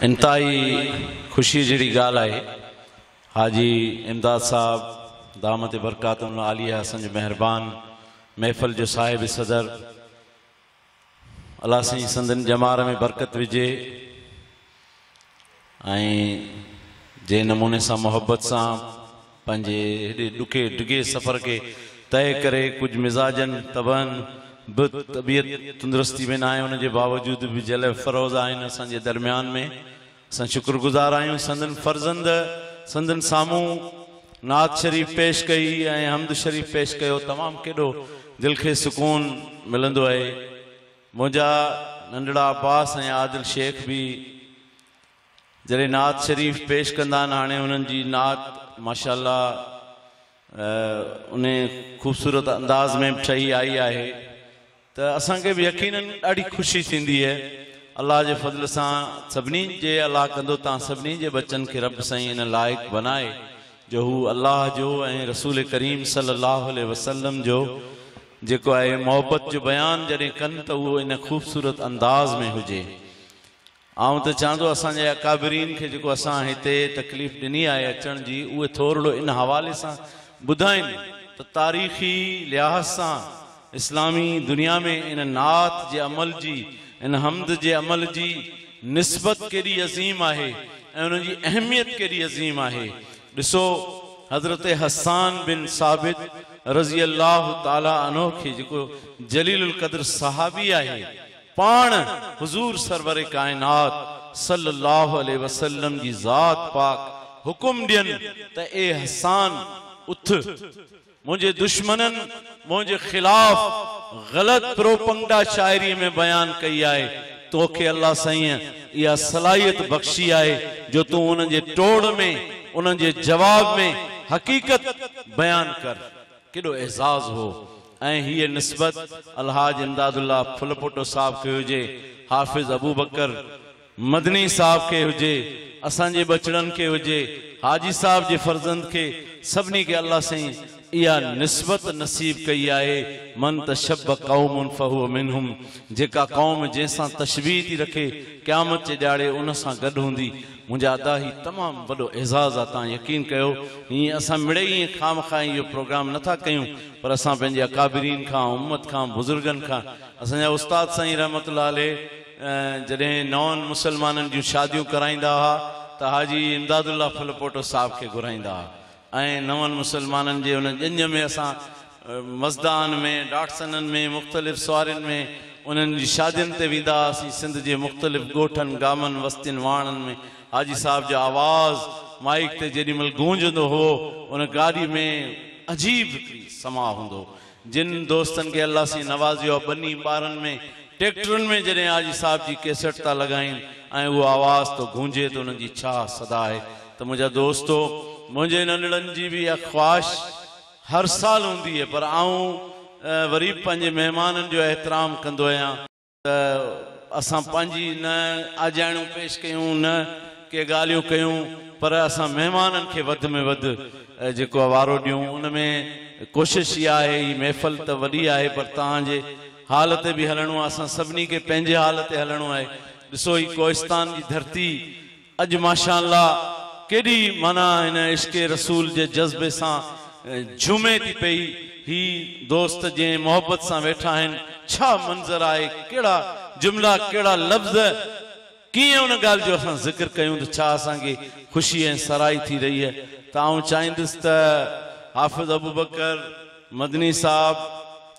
انتهائي خوشيء جهڙي ڳالهه آهي حاجي امداد صاحب دامت برڪاتهم العاليه اسان جو مهربان محفل جو صاحب صدر الله سائين سندن ڄمار ۾ برڪت وجهي ۽ جنهن نموني سان محبت سان پنهنجي هيڏي ڏکي ڊگهي سفر کي طئي ڪري ڪجهه مزاجن طبعن به طبيعت تندرستي ۾ ناهي ان جي باوجود به جلوه افروز آهن اسان جي درميان ۾ اسان شڪر گذار آهيون سندن فرزند سندن سامهون نعت شريف پيش ڪئي ۽ حمد شريف پيش ڪيو تمام ڪيڏو دل کي سڪون ملندو آهي منهنجا ننڍڙا عباس ۽ عادل شيخ به جڏهن نعت شريف پيش ڪندا آهن هاڻي انهن جي نعت ماشاء الله انهي خوبصورت انداز ۾ به ٺهي آئي آهي ته اسان کي به يقينن ڏاڍي خوشي ٿيندي آهي الله جي فضل سان سڀني جي الله ڪندو تان سڀني جي ٻچن کي رب سائين ان لائق بنائي جو هو الله جو ۽ رسول ڪريم صلي الله عليه وسلم جو جيڪو آهي محبت جو بيان جڏهن ڪن ته اهو ان خوبصورت انداز ۾ هجي. آئون ته چوان ٿو اسان جي اڪابرين کي جيڪو اسان هتي تڪليف ڏني آهي اچڻ جي اهي ٿورڙو ان حوالي سان ٻڌائين ته تاريخي لحاظ سان اسلامي دنيا ۾ ان نعت جي عمل جي ان حمد جي عمل جي نسبت ڪيڏي عظيم آهي ۽ ان جي اهميت ڪيڏي عظيم آهي ڏسو حضرت حسان بن ثابت رضي الله تعالٰي عنه کي جيڪو جليل القدر صحابي آهي پاڻ حضور سرور ڪائنات صلّي اللّٰه عليه وسلّم جي ذات پاڪ حڪم ڏين ته اي حسان اٿ! منهنجي دشمنن منهنجي خلاف غلط پروپنگڊا شاعريء ۾ بيان ڪئي آهي، توکي الله سائينء اها صلاحيت بخشي آهي جو تون انهن جي ٽوڙ ۾ انهن جي جواب ۾ حقيقت بيان ڪر. ڪيڏو اعزاز هو ۽ هيء نسبت الحاج امداد الله ڦلپوٽو صاحب کي هجي، حافظ ابوبڪر مدني صاحب کي هجي، اسان جي ٻچڙن کي هجي، حاجي صاحب جي فرزند کي، سڀني کي الله سائين اها نسبت نصيب ڪئي آهي، من تشبه قوم فهو منهم جيڪا قوم جنهن سان تشبيهه ٿي رکي قيامت جي ڏهاڙي ان سان گڏ هوندي. منهنجا ادا هي تمام وڏو اعزاز آ تان يقين ڪيو هيئن اسان مڙئي ائين خوامخواه اهو پروگرام نه ٿا ڪيون پر اسان پنهنجي اڪابرين کان امت کان بزرگن کان اسان جا استاد سائين رحمت الله عليه جڏهن نون مسلمانن جون شاديون ڪرائيندا هئا ته حاجي امداد الله ڦلپوٽو صاحب کي گهرائيندا هئا ۽ نون مسلمانن جي ان ڄڃ ۾ اسان مزدائن ۾ ڊاٽسنن ۾ مختلف سوارين ۾ انهن جي شادين تي ويندا هئاسين سنڌ جي مختلف ڳوٺن گامن وستين واهڻن ۾ حاجي صاحب جو آواز مائيڪ تي جيڏي مهل گونجندو هو ان گاڏي ۾ عجيب هڪڙي سماء هوندو هو جن دوستن کي الله سائين نوازيو آهي ٻني ٻارن ۾ ٽيڪٽرن ۾ جڏهن حاجي صاحب جي ڪيسٽ ٿا لڳائين ۽ اهو آواز ٿو گونجي ته انهن جي ڇا صدا آهي ته منهنجا دوستو منهنجي ننڍڙن جي به اها خواهش هر سال هوندي آهي پر آئون وري به پنهنجي مهمانن جو احترام ڪندو آهيان ته اسان پنهنجي نه آجياڻيون پيش ڪيون نه ڪي ڳالهيون ڪيون پر اسان مهمانن کي وڌ ۾ وڌ جيڪو آهي وارو ڏيون ان ۾ ڪوشش اها آهي هي محفل ته وڏي آهي پر توهان جي حال تي به هلڻو آهي اسان سڀني کي پنهنجي حال تي هلڻو آهي ڏسو هي ڪوهستان جي ڌرتي اڄ ماشاء الله ڪيڏي معنيٰ هن عشق رسول جي جذبي سان جهومي ٿي پئي هي دوست جنهن محبت سان ويٺا آهن ڇا منظر آهي ڪهڙا جملا ڪهڙا لفظ ڪيئن ان ڳالهه جو اسان ذڪر ڪيون ته ڇا اسان کي خوشي ۽ سرهائي ٿي رهي آهي ته آئون چاهيندس ته حافظ ابوبڪر مدني صاحب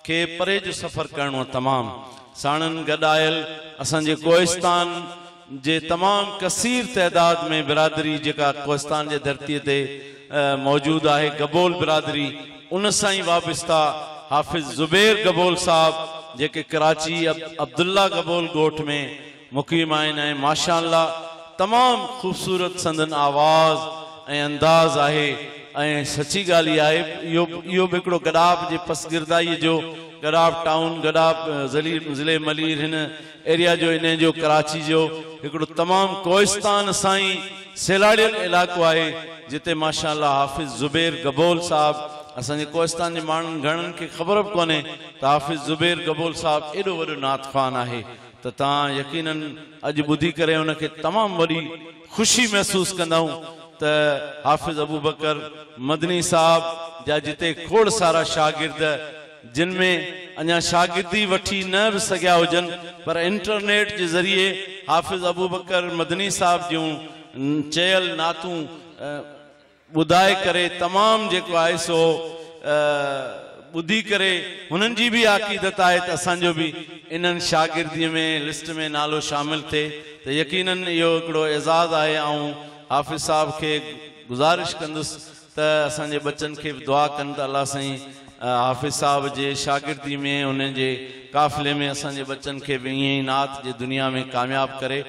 کي پري جو سفر ڪرڻو آهي تمام ساڻن گڏ آيل اسان جي ڪوهستان جي تمام ڪثير تعداد ۾ برادري جيڪا ڪوهستان جي ڌرتي تي موجود آهي گبول برادري ان سان ئي وابسته حافظ زبير گبول صاحب جيڪي ڪراچي عبدالله گبول ڳوٺ ۾ مقيم آهن ۽ ماشاء الله تمام خوبصورت سندن آواز ۽ انداز آهي ۽ سچي ڳالهه اها آهي اهو اهو به هڪڙو گڏاپ جي پسگردائيء جو گڏاپ ٽائون گڏاپ ضلعي ملير هن ايريا جو انهي جو ڪراچي جو هڪڙو تمام ڪوهستان سان ئي سيلاڙيل علائقو آهي جتي ماشاء الله حافظ زبير گبول صاحب اسان جي ڪوهستان جي ماڻهن گهڻن کي خبر به ڪونهي ته حافظ زبير گبول صاحب ايڏو وڏو نعت خوان آهي. ته توهان يقينن اڄ ٻڌي ڪري ان کي تمام وڏي خوشي محسوس ڪندؤ ته حافظ ابوبڪر مدني صاحب جا جتي کوڙ سارا شاگرد جن ۾ اڃا شاگردي وٺي نه به سگهيا هجن پر انٽرنيٽ جي ذريعي حافظ ابوبڪر مدني صاحب جون چيل نعتون ٻڌائي ڪري تمام جيڪو آهي سو ٻڌي ڪري هنن جي به عقيدت آهي ته اسان جو به انهن شاگردي ۾ لسٽ ۾ نالو شامل ٿئي ته يقينن اهو هڪڙو اعزاز آهي. آئون حافظ صاحب کي گذارش ڪندس ته اسان جي ٻچن کي به دعا ڪن ته الله سائين حافظ صاحب جي شاگردي ۾ انهن جي قافلي ۾ اسان جي ٻچن کي به ائين ئي نعت جي دنيا ۾ ڪامياب ڪري.